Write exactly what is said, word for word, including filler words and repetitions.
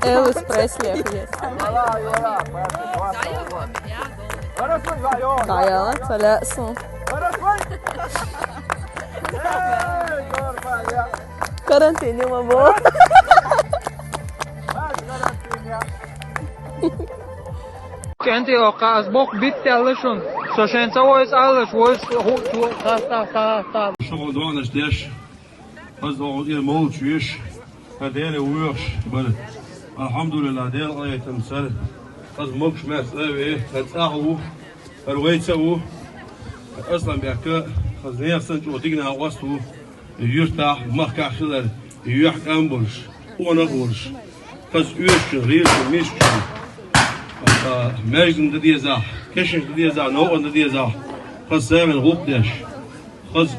Элвис Пресли яхилга. ДӀаяла, ца лаьа суна. Карантине ма бу. КӀентӀе йоккха, аз боккха битта аьлла шуна. Со шайн ца войса аьлла, войса ху-, ху-, та, та, та, та. Шугъа доанаш деш, аз оха ир молчуеш, ха Деле воьхуш бара. Алхьамдулиллахь, Дела къахетам сара. Аз могуш-маьрша а ве, ха цӀахь а ву, хӀара вайца а ву. Асланбек, хаза нехан санна чӀогӀа дика накъост ву. Юьртахь, махкахь хилар, юьхь кӀам болуш, къонах а волуш, хаза оьшучун, гӀийлачун, мисачун, а, маьждигна дан дезахь, кешнаш дан дезахь, новкъа дан дезахь, хаза сагӀина гӀуллакх деш, хаза